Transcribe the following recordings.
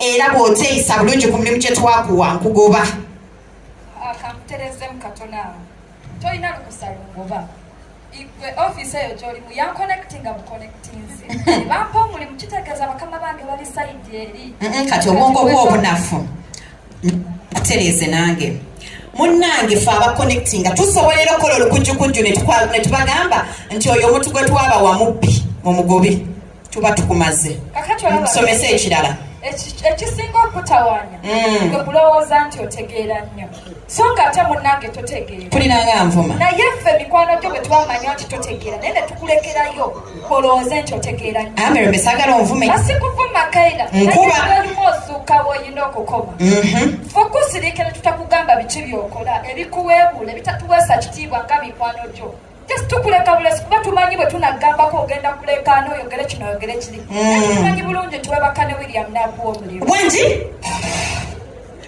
Era bw'oteeyisa bulungi ku mulimu gye twakuwa, nkugoba. Kankuterezemu katono awo. Tolina lukusa lungoba. Igwe ofiisi eyo gyolimu yankonectinga bukonectinzi, bampa omulimu, kitegeeza bakama bange bali side eri. Kati obwongo bwo obunafu kutereeze nange. Munnange, fe abaconnectinga tusobolera okukola olukujjukujju ne tubagamba nti oyo omuntu gwe twabawa mubbi, mumugobe. Tuba tukumaze. Kakati olaba Tusomese ekirala. Ekisinga okutawaanya gwe kulowooza nti otegeera nnyo, so nga ate munnange totegeera. Tulinanga nvuma. Naye ffe mikwano gyo bwe twamanya nti totegeera, naye ne tukulekerayo olowooze nti otegeera nnyo. Amirembe, saagala onvume. Asikuvuma, Kaira. Nkuba. Olimu osuuka woyina okukoma. Ffe okusirika ne tutakugamba biki byokola ebikuweebuula, ebitatuweesa kitiibwa nga mikwano gyo, just tukuleka bulesi, kuba tumanyi bwe tunagambako ogenda kulekaana, oyogere kino, oyogere kiri. Naye tumanyi bulungi nti webaka ne William n'akuwa omulimu. Bwangi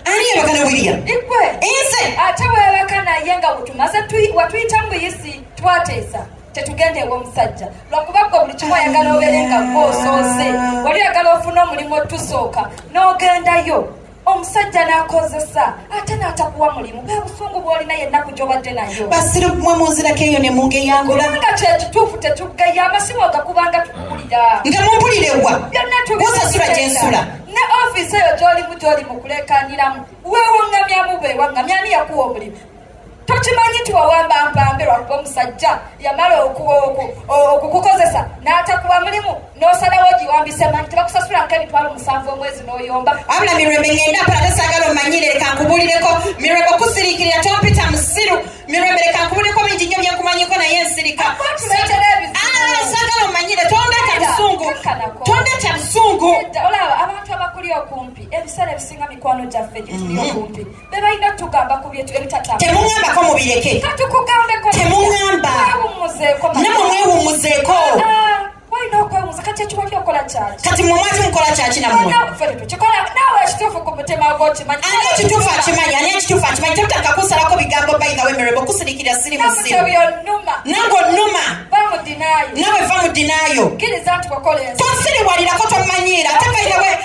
ani yebaka ne William? Igwe. Nze? Ate weebaka naye nga wetumaze watuyita mu buyisi, twateesa tetugenda ew'omusajja, lwakuba gwe buli kimu oyagala obeere nga gwe osoose. Wali oyagala ofune omulimu otusooka n'ogendayo, omusajja n'akozesa ate n'atakuwa mulimu. Bwe busungu bw'olina yennaku gy'obadde nayo. Basiru mwe, munzirako eyo ne mungeyangula. Kubanga kyekituufu, tetugeya amasimu ogakubanga tukuwulira. Nga mumpulirewa? Byonna. Gosasula gye nsula. Ne ofiisi eyo gy'olimu, gy'oli mu kulekaniramu, weewaŋŋamyamu, beewaŋŋamya. Ani yakuwa omulimu? Tokimanyi nti wawamba mpambe lwakuba omusajja yamala okukukozesa n'atakuwa mulimu, n'osalawo ogiwambise manyi tebakusasula nka 70,000 omwezi n'oyomba. Wabula Mirembe, ngenda mpola, tesaagala omanyire. Leka nkubuulireko, Mirembe, okusiriikirira tompita musiru. Mirembe, leka nkubuulireko bingi nnyo byenkumanyiko, naye nsirika. Tuleetera ebizibu. Ah, saagala omanyire, tondeeta busungu. Kakkanako. Tondeeta busungu. Nedda, olaba abantu abakuli okumpi, ebiseera ebisinga mikwano gyaffe gituli okumpi be balina tugamba ku byetu ebitatambula. Temuŋŋambako, mubireke. Katukugambeko. Temuŋŋamba. Twewummuzeeko. Nammwe mwewummuzeeko. Ah, walina okwewummuza. Kati ekiwali okola kyaki? Kati mmwe mwaki mukola kyaki nammwe? Ffe tetukikola. Naawe ekituufu ku mutima gwo okimanyi. Ani ekituufu akimanyi? Ani ekituufu akimanyi? Totaka kusalako bigambo. By the way, Mirembe, okusirikirira siri musiru. Byonnuma. Nange onnuma. Bamudinaayo. Nawe va mu denial. Kkiriza nti wakola ensi. Tonsiriwalirako, tomanyiira. Ate by the way,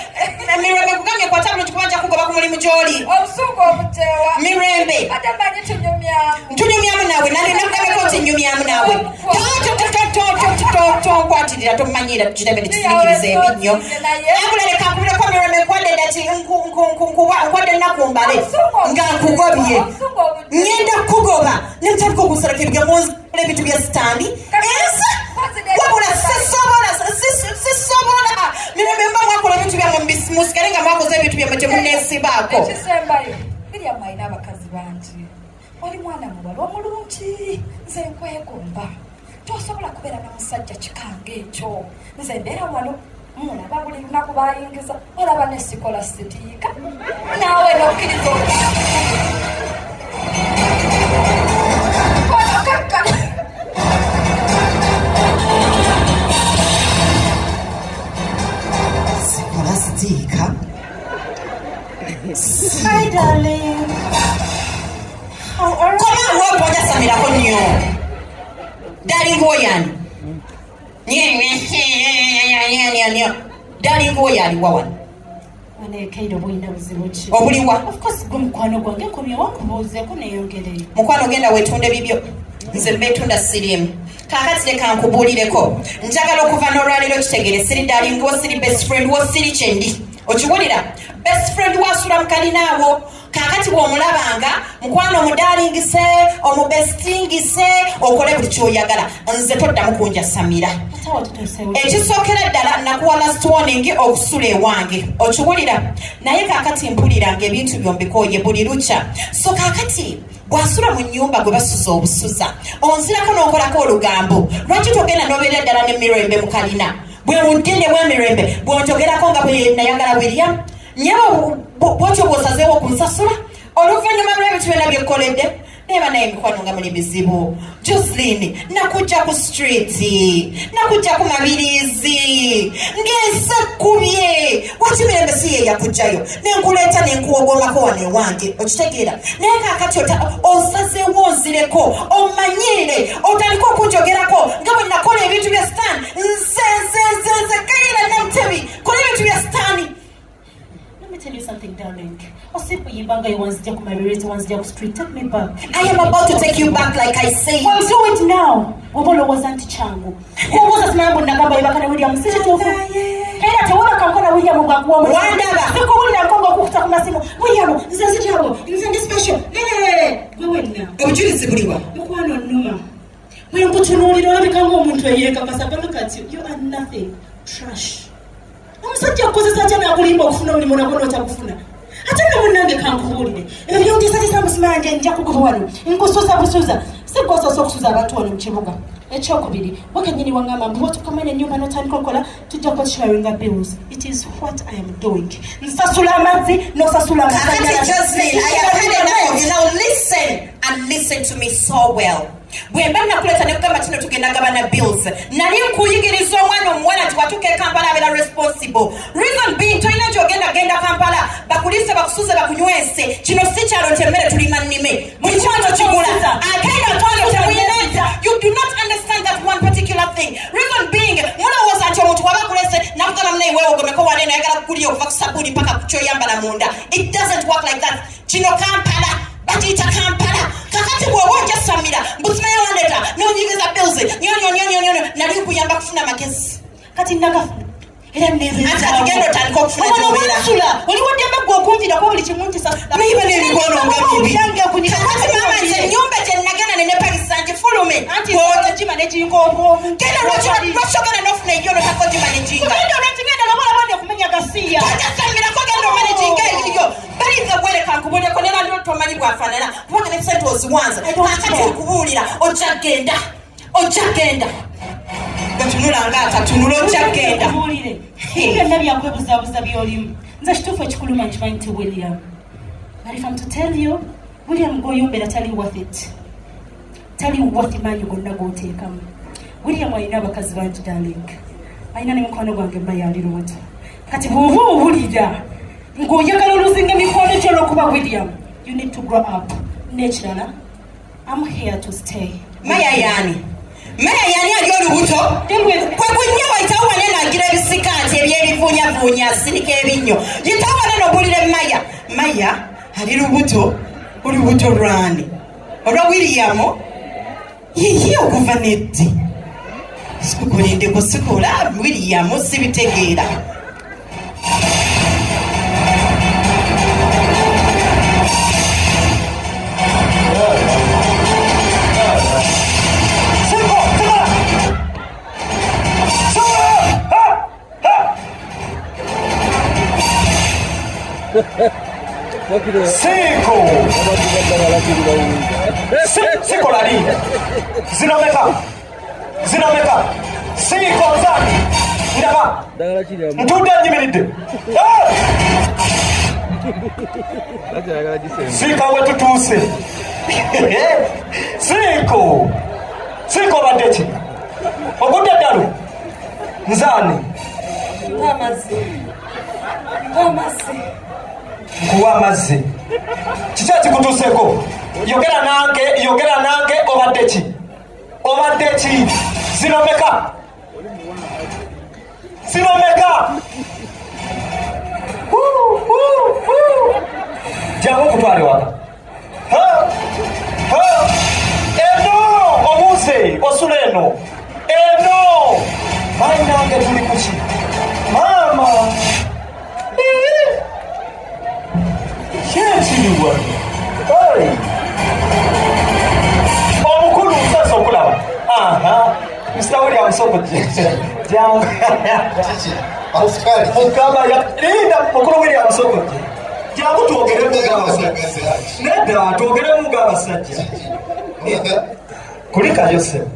Mirembe, kugambye kwata bulungi, kuba nja kugoba ku mulimu gy'oli. Obusungu obuteewa. Mirembe. Ate mmanyi tunyumyamu. Ntunyumyamu naawe, nange nakugambeko nti nyumyamu naawe. Tonkwatirira, tomanyiira, tukirebe nekisirikiriza ebinnyo. Abula leka nkubireko, Mirembe, nkwadde dati nkwadde ennaku mbale nga nkugobye. Obusungu obuteewa. Ngenda kukugoba nemutandika okunsalako ebigambo, ebintu bya sitaani ensi. Wabula sisobola, sisobola. Mirembe, mba mwakola ebintu byammwe, musigale nga mwakoze ebintu byammwe, temunneesibaako. Ekisembayo, William alina abakazi bangi. Oli mwana muwala omulungi, nze nkwegomba. Tosobola kubeera na musajja kikanga ekyo. Nze mbeera wano mulaba buli lunaku bayingiza, olaba nesikola sitiika, naawe nokkiriza. Ono kakkana. Sikola sitiika. Hi, darling. How are you? Koma awo, ojasamirako nnyo. Darling woyani nyo, darling woyo aliwa wano? Wane Kairo, bulina buzibu ki? Obuliwa? Of course, gwe mukwano gwange, nkomyewo nkubuuzeeko neeyongereyo. Mukwano, genda weetunde bibyo, nze mbeetunda siriimu. Kaakati leka nkubuulireko, njagala okuva n'olwaleero kitegeere, siri darling wo, siri best friend wo, siri kyendi. Okiwulira? Best friend wasula mu kalinaawo. Kaakati bw'omulabanga mukwano, omudarlingise, omubestingise, okole buli kyoyagala. Nze toddamu kunjasamira. Ate awo tutuuseewo. Ekisookera ddala, nakuwa last warning okusula ewange, okiwulira? Naye kaakati mpulira ngaebintu byombikooye buli lukya. So kaakati bw'asula mu nnyumba gwe basuza obusuza, onzirako n'okolako olugambo. Lwaki togenda n'obeera ddala ne Mirembe mu kalina? Bwe ugende bwemirembe bwonjogerako nga bwe nayagala William nyaba, bwotyo bw'osazeewo okunsasula oluvannyuma lw'ebintu byonna byekkoledde. Naye banaye emikwano nga muli bizibu. Jocelyn, nakujja ku street, nakujja ku Mabirizi ng'ensi ekkubye. Waki Mirembe si ye yakugjayo nenkuleeta nenkuwogomako wano ewange? Okitegeera? Naye kaakati osazeewo onzireko, omanyire, otandike okunjogerako nga bwe nakola ebintu bya stan. Nze nze nze nze Kayira Namutebi kola ebintu bya sitaani. Let me tell you something, darling. Osikuyimba nga wanzija ku mabirezi, wanzija ku street. Take me back. I am about to take you back like I said. Well, do it now. Oba olowooza nti kyangu. Kubuuza simanya mbu nagamba webaka ne William si kituufu. Era tewebaka na William bwakuwa omulimu. Wandaba. Sikuwulira nko ng'okukuta ku masimu. William, nze nzijabo, nze ndi special. Lelelele. Gwe wenna. Obujulizi buliwa? Mukwano nnuma. Bwe nkutunuulira olabika ng'omuntu eyeekakasa, but look at you. You are nothing. Trash. Omusajja akukozesa atya n'akulimba okufuna omulimu nagwo n'otagufuna? Ate nno munnange kankubuulire. Ebyo byontiisatiisa musimanje nja kukuba wano. Nkusuza busuza. Si ggwe osoose okusuza abantu wano mu kibuga. Ekyokubiri, gwe kennyini waŋŋamba mbu bw'otuuka mweno ennyumba n'otandika okukola tujja kuba tusharinga bills. It is what I am doing. Nsasula amazzi n'osasula Kakati amasannyalaze. Jocelyn, I have had enough of you. Now listen and listen to me so well. Bwe mba nakuleeta ne kugamba kino tugenda gabana bills, nali nkuyigiriza omwana omuwala nti watuuka e Kampala abeera responsible. Reason being, tolina gy'ogenda genda Kampala bakuliise, bakusuze, bakunywese. Kino si kyalo nti emmere tulima nnime, buli kimu tokigula. Ate nga twalo temuyina. You do not understand that one particular thing. Reason being, mulowooza nti omuntu waba akulese nakugamba munaye weewogomeko wano eno ayagala kukulya okuva ku sabbuuni mpaka ku kyoyambala munda. It doesn't work like that. Kino Kampala bakiyita Kampala. Kakati bw'oba ojasamira mbusimanya wandeeta n'onyigiza bills nyonyonyonyonyo, nali nkuyamba kufuna magezi. Kati nagafuna. Era Anti kati genda otandike okufuna gy'obeera. Sula, oli waddembe gwe okunviirako buli kimu nkisasula. Naye n'ebikono nga bibi. Byange okunyika. Kakati maama, nze ennyumba gye nagenda ne nepangisa ngifulume. Anti gimanaginga obwomu. Genda, lwaki ogenda n'ofuna eyo notako gimanaginga? Genda olwenti ngenda lwaba olaba ndi okumenya gasiya. Tojasamirako, genda omanaginga eriyo. Balinza bwereka nkubuleko nera ndi tomanyi bwafaanana kubanga ne sente oziwanza. Kakati nkubuulira, ojja genda, ojja genda. Gatunula nga atatunula, ojja genda. Nkubuulire. Byonna byakwebuzaabuza by'olimu. Nze kituufu ekikuluma nkimanyi nti William. But if I'm to tell you, William gw'oyombera tali worth it. Tali worth maanyi gonna g'oteekamu. William alina abakazi bangi, darling. Alina ne mukwano gwange Maya ali lubuto. Kati bw'oba owulira ng'oyagala oluzinga emikwano gyo olw'okuba William, you need to grow up. N'ekirala, I'm here to stay. Maya yaani? Maya yaani ali olubuto? Deal with Kwe kunye wayitawo wane nagira ebisikaati ebyebivuunyavuunya asinika ebinnyo. Yitawo wane n'obuulire Maya. Maya ali lubuto, olubuto lwani? Olwa William? Yiye okuva neddi. Sikukulindeko sikola William sibitegeera. Siko, siko! Siko! Ha! Ha! Siko! Siko lali. Zino meka? Zino meka? Siko nzani? Ndaba. Ntudde nnyimiridde. Ah! Siko we tutuuse. Siko. Siko badde ki? Ogudde eddalu? Nzaani? Mpa amazzi. Mpa amazzi. Nkuwa amazzi. Kiki ekikutuuseeko? Yogera nange, yogera nange, obadde ki? Obadde ki? Zino meka? Zino meka? Huu, huu, huu. Jangu okutwala ewaka. Ha? Ha? Eno obuuze osula eno. Eno. Bannange tuli ku ki? Maama. Ee. Kyekiri wano. Hey. Omukulu nsaza okulaba. Aha. Mr. William Soko jangu. Asikali. Mukama ya linda mukulu William Soko. Jangu twogere mu ng'abasajja. Nedda twogere mu ng'abasajja. Kulikayo ssebo.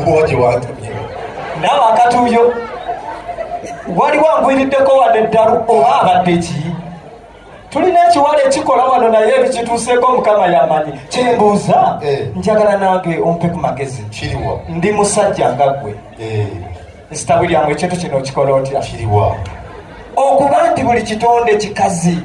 Woje wantumye. Naawe akatuuyo. Waliwo angwiriddeko wano eddalu oba abadde ki? Tulina ekiwala ekikola wano naye ebikituuseeko Mukama yamanyi. Kyembuuza, njagala nange ompe ku magezi. Kiriwa? Ndi musajja nga ggwe. Mr. William, ekintu kino okikola otya? Kiriwa? Okuba nti buli kitonde kikazi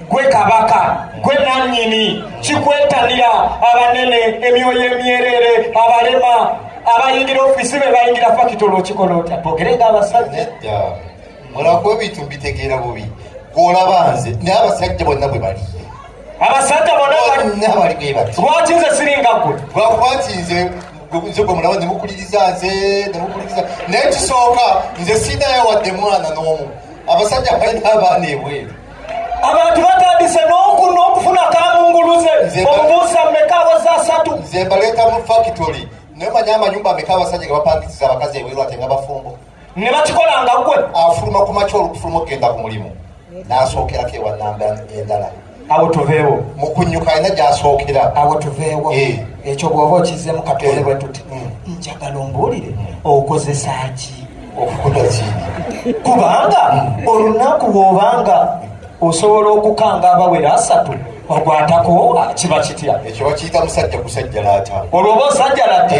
gwe kabaka, gwe nannyini, kikwetanira abanene, emyoyo emyerere, abalema, abayingira ofiisi be bayingira fakitolo, okikola otya? Twogere ng'abasajja. Nedda. Mulakuba ebintu mbitegeera bubi. Gwolaba nze naye abasajja bonna bwe bali. Abasajja bonna bali. Bonna bali bwe bati. Lwaki nze siringa ggwe? Lwakuba nti nze gwe mulaba nemukuliriza, nze nemukuliriza, naye kisooka nze sinayo wadde mwana n'omu. Abasajja balina abaana ebweru. Abantu batandise n'okufuna kamunguluze. Omubuusa mmeka, awoza 3. Nze mbaleeta mu factory, naye manya amayumba ameka abasajja ge bapangisiza abakazi ebweru ate nga bafumbo. Ne bakikola nga ggwe. Afuluma ku makya, olukufuluma okugenda ku mulimu, n'asookerako ewa namba endala. Awo tuveewo. Mu kunnyuka alina gy'asookera. Awo tuveewo. Ekyo bw'oba okizzemu, katuole bwe tuti. Njagala ombuulire, okozesa ki? Okukola ki? Kubanga olunaku bw'obanga osobola okukanga abawera 3, ogwatako kiba kitya? Ekyo bakiyita musajja kusajjalaata. Olwo oba osajjalaata.